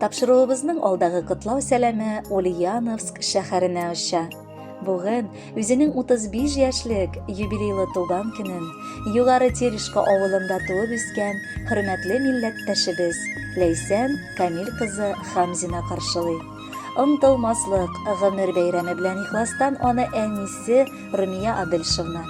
Тапшыруыбызның алдагы котлау сәламе Ульяновск шәһәренә оча. Бүген үзенең 35 яшьлек юбилейлы туган көнен Югары Терешка авылында туып үскән хөрмәтле милләттәшебез Ләйсән Камил кызы Хамзина каршылый. Онтылмаслык гомер бәйрәме белән ихластан аны әнисе Румия Аделшевна,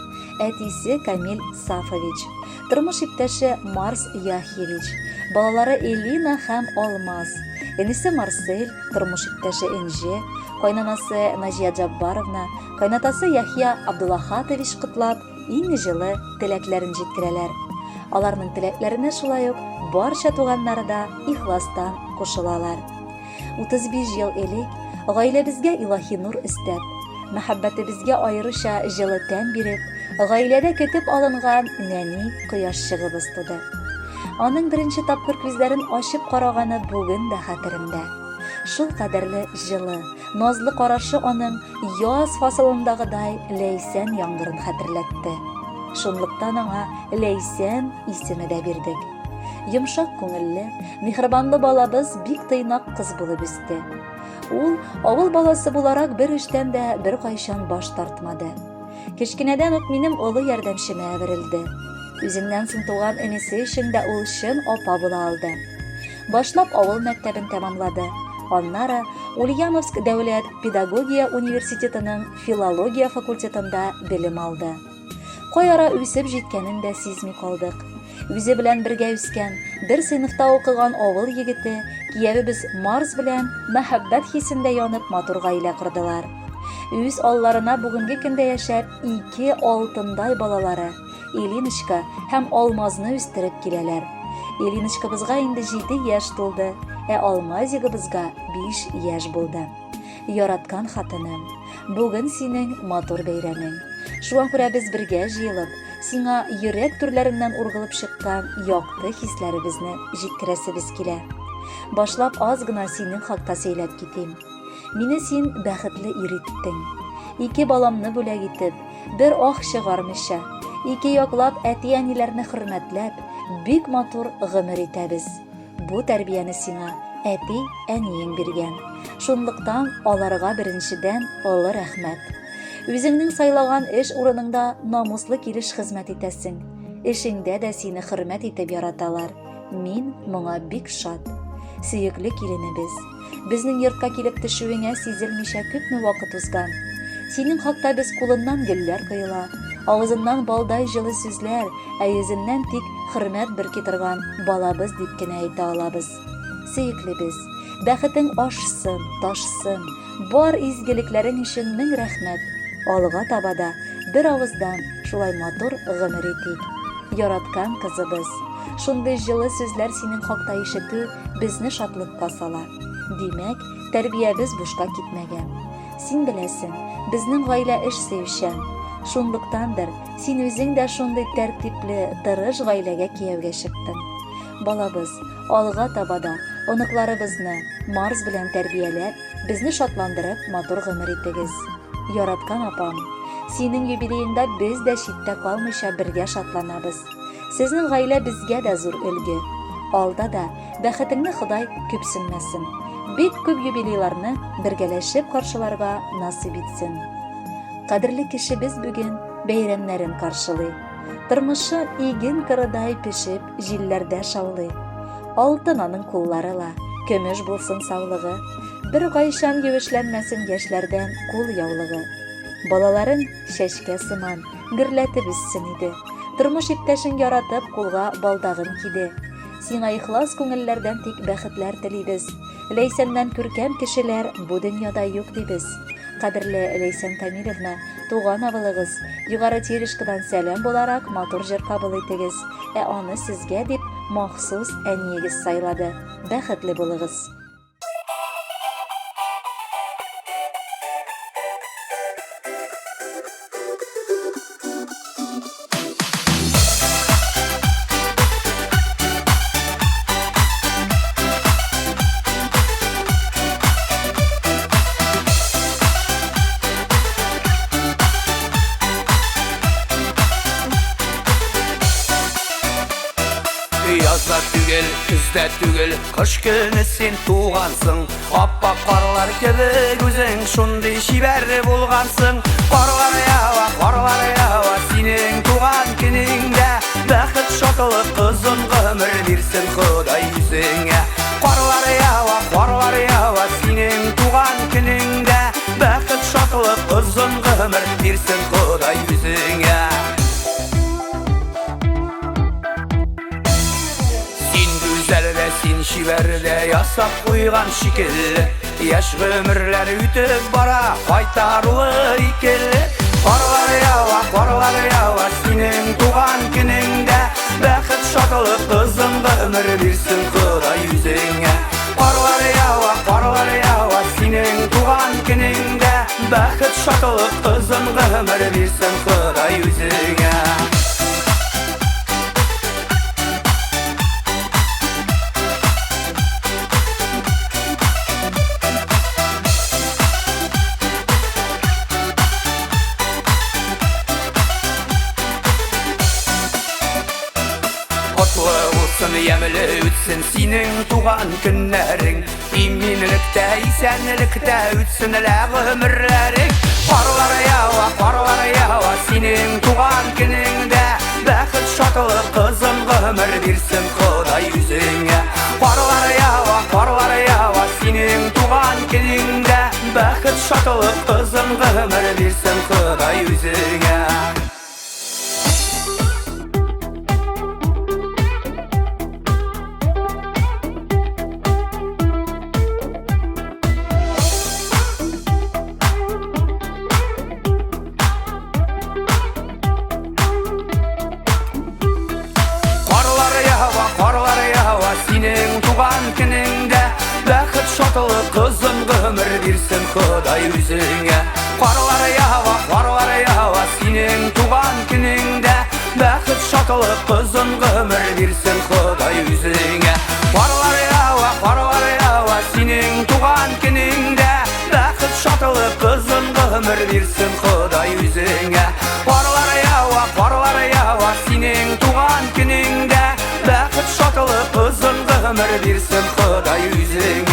әтисе Камил Сафович, тормыш иптәше Марс Яхьевич, балалары Элина һәм Алмаз, энесе Марсель, тормыш иптәше Энҗе, кайнанасы Наҗия Джаббаровна, кайнатасы Яхья Абдулахатович котлап, иң җылы теләкләрен җиткерәләр. Аларның теләкләренә шулай ук барча туганнары да ихластан кушылалар. 35 ел элек гаиләбезгә илаһи нур өстәп, мәхәббәтебезгә аеруча җылы тәм биреп, гаиләдә көтеп алынган нәни кояшчыгыбыз туды. Аның беренче тапкыр күзләрен ачып караганы бүген дә хәтеремдә. Шул кадәрле җылы, назлы карашы аның яз фасылындагыдай ләйсән яңгырын хәтерләтте. Шунлыктан аңа Ләйсән исеме дә бирдек. Йомшак күңелле, миһербанлы балабыз бик тыйнак кыз булып үсте. Ул авыл баласы буларак бер эштән дә беркайчан баш тартмады. Кечкенәдән үк минем олы ярдәмчемә әверелде. Үзеннән соң туган энесе өчен дә ул чын апа була алды. Башлап авыл мәктәбен тәмамлады. Аннары Ульяновск дәүләт педагогия университетының филология факультетында белем алды. Кай ара үсеп җиткәнен дә сизми калдык. Үзе белән бергә үскән, бер сыйныфта укыган авыл егете, киявебез Марс белән мәхәббәт хисендә янып матур гаилә кордылар. Үз алларына бүгенге көндә яшәп, ике алтындай балалары, Илиночка һәм Алмазны үстереп киләләр. Илиночкабызга инде 7 яшь тулды, ә Алмазигыбызга 5 яшь булды. Яраткан хатыным, бүген синең матур бәйрәмең. Шуңа күрә без бергә җыелып, сиңа йөрәк түрләреннән ургылып чыккан якты хисләребезне җиткерәсебез килә. Башлап аз гына синең хакта сөйләп китим. Мине син бәхетле ир иттең. Ике баламны бүләк итеп, бер ах чыгармыйча, ике яклап әти-әниләрне хөрмәтләп, бик матур гомер итәбез. Бу тәрбияне сиңа әти, әниең биргән. Шунлыктан аларга беренчедән олы рәхмәт. Үзеңнең сайлаган эш урыныңда намуслы килеш хезмәт итәсең. Эшеңдә дә сине хөрмәт итеп яраталар. Мин моңа бик шат. Сөекле киленебез, безнең йортка килеп төшүеңә сизелмичә күпме вакыт узган. Синең хакта без кулыннан гөлләр коела, авызыннан балдай җылы сүзләр, ә йөзеннән тик хөрмәт бөрки торган балабыз дип кенә әйтә алабыз. Сөеклебез, бәхетең ашсын, ташсын, бар изгелекләрең өчен мең рәхмәт. Алга таба да бер авыздан шулай матур гомер итик. Яраткан кызыбыз, шундый җылы сүзләр синең хакта ишетү безне шатлыкка сала. Димәк, тәрбиябез бушка китмәгән. Син беләсең, безнең гаилә эш сөючән. Шунлыктандыр, син үзең дә шундый тәртипле, тырыш гаиләгә кияүгә чыктың. Балабыз, алга таба да оныкларыбызны Марс белән тәрбияләп, безне шатландырып, матур гомер итегез. Яраткан апам, синең юбилееңда без дә читтә калмыйча бергә шатланабыз. Сезнең гаилә безгә дә зур өлге. Алда да бәхетеңне Ходай күпсенмәсен. Бик күп юбилейларны бергәләшеп каршыларга насыйп итсен. Кадерле кешебез бүген бәйрәмнәрен каршылый. Тормышы иген кырыдай пешеп, җилләрдә шаулый. Алтын аның куллары ла, көмеш булсын саулыгы. Бер кайчан юешләнмәсен яшьләрдән кул яулыгы. Балаларың чәчкә сыман, гөрләтеп үссен иде. Тормыш иптәшең яратып, кулга балдагын киде. Сиңа ихлас күңелләрдән тик бәхетләр телибез. Ләйсәннән күркәм кешеләр бу дөньяда юк дибез. Кадерле Ләйсән Камилевна, туган авылыгыз, Югары Терешкадан сәлам буларак матур җыр кабул итегез. Ә аны сезгә дип махсус әниегез сайлады. Бәхетле булыгыз! Язлар. да түгел, көз дә түгел, кыш көне син тугансың. Ап-ак карлар кебек үзең шундый чибәр булгансың. Карлар ява, карлар ява, синең туган көнеңдә. Бәхет, шатлык, озын гомер бирсен Ходай үзеңә. Карлар ява, карлар ява, синең туган көнеңдә. Бәхет, шатлык, озын гомер бирсен Ходай үзеңә. Син гүзәл дә, син чибәр дә, ясап куйган шикелле. Яшь гомерләр үтеп бара, кайтаруы икеле. Карлар ява, карлар ява, синең туган көнеңдә. Бәхет, шатлык, озын гомер бирсен Ходай үзеңә. Карлар ява, карлар ява, синең туган көнеңдә. Бәхет, шатлык, озын гомер бирсен Ходай үзеңә. Котлы булсын, ямьле үтсен синең туган көннәрең. Иминлектә, исәнлектә үтсен лә гомерләрең. Карлар ява, карлар ява, синең туган көнеңдә. Бәхет, шатлык, озын гомер бирсен Ходай үзеңә. Карлар ява, карлар ява, синең туган көнеңдә. Бәхет, шатлык, озын гомер бирсен Ходай үзеңә. Карлар ява, карлар ява, синең туган көнеңдә. Бәхет, шатлык, озын гомер бирсен Ходай үзеңә. Карлар ява, карлар ява, синең туган көнеңдә. Бәхет, шатлык, озын гомер бирсен Ходай үзеңә. Карлар ява, карлар ява, синең туган көнеңдә. Бәхет, шатлык, озын гомер бирсен Ходай үзеңә. Карлар ява, карлар ява, синең туган көнеңдә. Бәхет, шатлык, озын гомер бирсен Ходай үзеңә.